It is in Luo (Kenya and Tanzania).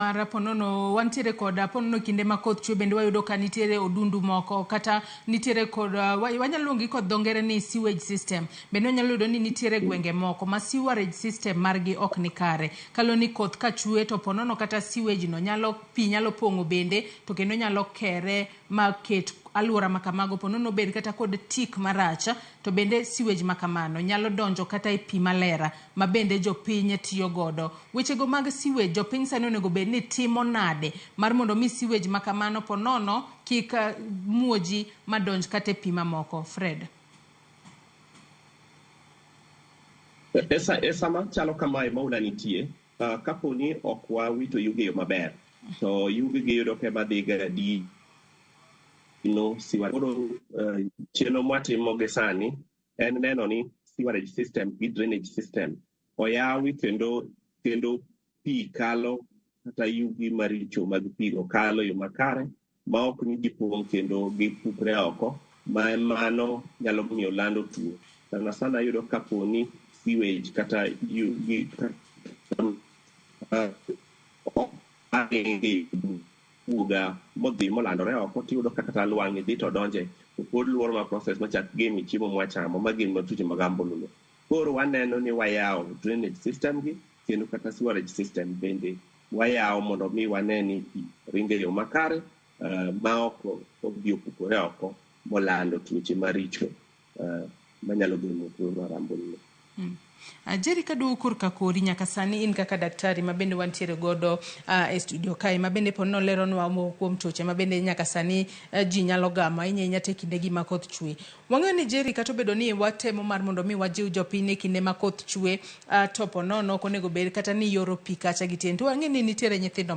Mar ponono wantiere kod ponono kinde ma koth chwe bende wayudo ka nitiere odundu moko kata nitiere kod wanyalo luongi kod dho ngere ni sewage system. Bende wanyalo yudo ni nitiere gwenge moko ma sewerage system margi ok ni kare. Kaluwore ni koth ka chwe to ponono kata sewage no nyalo pi nyalo pong'o bende to kendo nyalo kere ma ket aluora ma kamago ponono bed kata kod tik marach to bende sewage ma kamano nyalo donjo kata e pi maler ma bende jopiny tiyo godo. Wechego mag sewage jopiny sani onego bed ni timo nade mar mondo mi sewage ma kamano po nono kik muoji ma donj kata e pi mamoko? Fred. E sama chalo kamae ma ula nitie, kapo ni ok wawito yugi e yo maber, to yugi gi yudo ka ema dhiga dino siwa. Koro chenro mwatimo gi sani en neno ni sewerage system gi drainage system oyawi kendo pi kalo kata yugi maricho mag pi go kalo e yo makare ma ok ni gipong' kendo gipukre oko ma mano nyalo miyo lando tuo. Sana sana yudo kapo ni sewage kata yugi buga modhi molandore oko tiyudo ka kata lwang'ni dhi to donje to pod luoro ma process machak gemi chiemo mwachamo ma gin matuoche mag ambululu. Koro waneno ni wayawo drainage system gi kendo kata sewerage system bende wayawo mondo mi wane ni pi ringo e yo makare ma ok odhi opukore oko molando tuoche maricho manyalo gemo tuo mar ambululu. Jerry kaduogo korka kori nyaka sani in kaka daktari ma bende wantiere godo e studio kae ma bende po noleronwa moko kuom tuoche ma bende nyaka sani ji nyalo gamo ahinya ahinya te kinde gi ma koth chwe. Wang'eyo ni Jerry kata obedo ni watemo mar mondo mi wajiw jopiny e kinde ma koth chwe to po nono ok onego bed kata ni yoro pi kacha gi tien to wang'eyo ni nitiere nyithindo